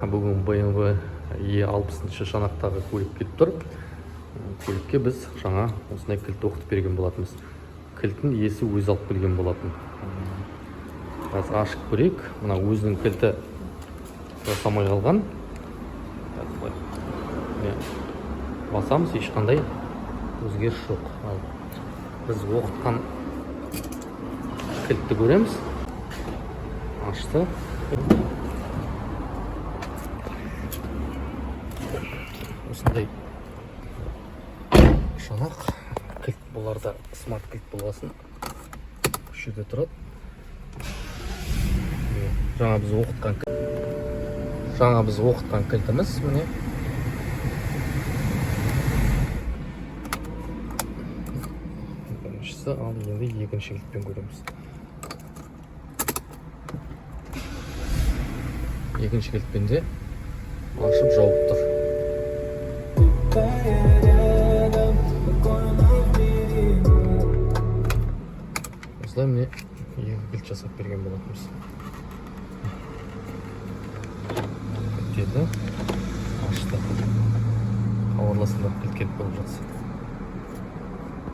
Бүгін BMW E60 шанақтағы көлік келіп тұр. Көлікке біз жаңа осындай кілт оқытып берген болатынбыз. Кілтін иесі өзі алып келген болатын. Қазір ашып көрейік. Мына өзінің кілті жасамай қалған. Қазір былай. Міне, басамыз, ешқандай өзгеріс жоқ. Ал біз оқытқан кілтті көреміз. Ашты. Осындай шанақ кілт, бұларда смарт кілт болғасын осы жерде тұрады. Міне, жаңа біз оқытқан кілтіміз, міне. Біріншісі, ал енді екінші кілтпен көреміз. Екінші кілтпен де ашып жауып тұр. Рядом, спокойно в мире. Осылай, міне, екі кілт жасап берген болатынбыз. Кілттеді, ашты. Хабарласыңдар, кілт керек болып жатса.